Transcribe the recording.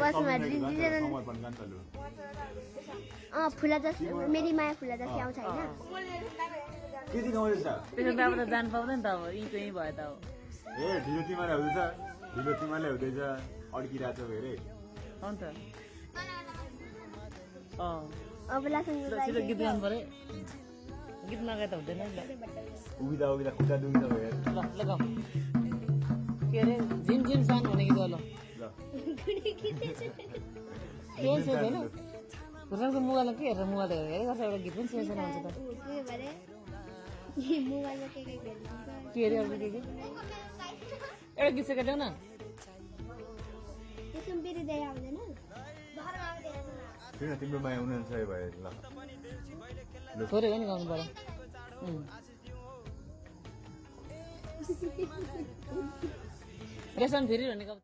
आवाजमा फुला जस मेरी माया फुला जस्तै आउँछ हैन के चाहिँ गाउँदैछ त्यसो त अब त जान पाउँदैन त अब यहीँ चाहिँ भयो त अब ए ढिलो तिमीलाई हुँदैछ ढिलो तिमीलाई हुँदैछ अड्किरहेको छ फेरि अन्त अबलासँग छिटो गीत गाउनु पर्यो गीत नगाए त हुँदैन नि उभिँदा उभिँदा खुट्टा दुख्छ फेरि ल ल गाउँ के अरे झिम झिम सान भने गीत ल के सोच होइन घुर्रानको मोबाइलमा के हेरेर मोबाइल हेरेर गर्छ एउटा गीत पनि सोचेर हुन्छ त के अरे अर्को के एउटा गीत सिकाइदेऊ न किन तिम्रो माया 99 भयो ल छोरेको नि गाउनु पर्यो रेसन फेरि भनेको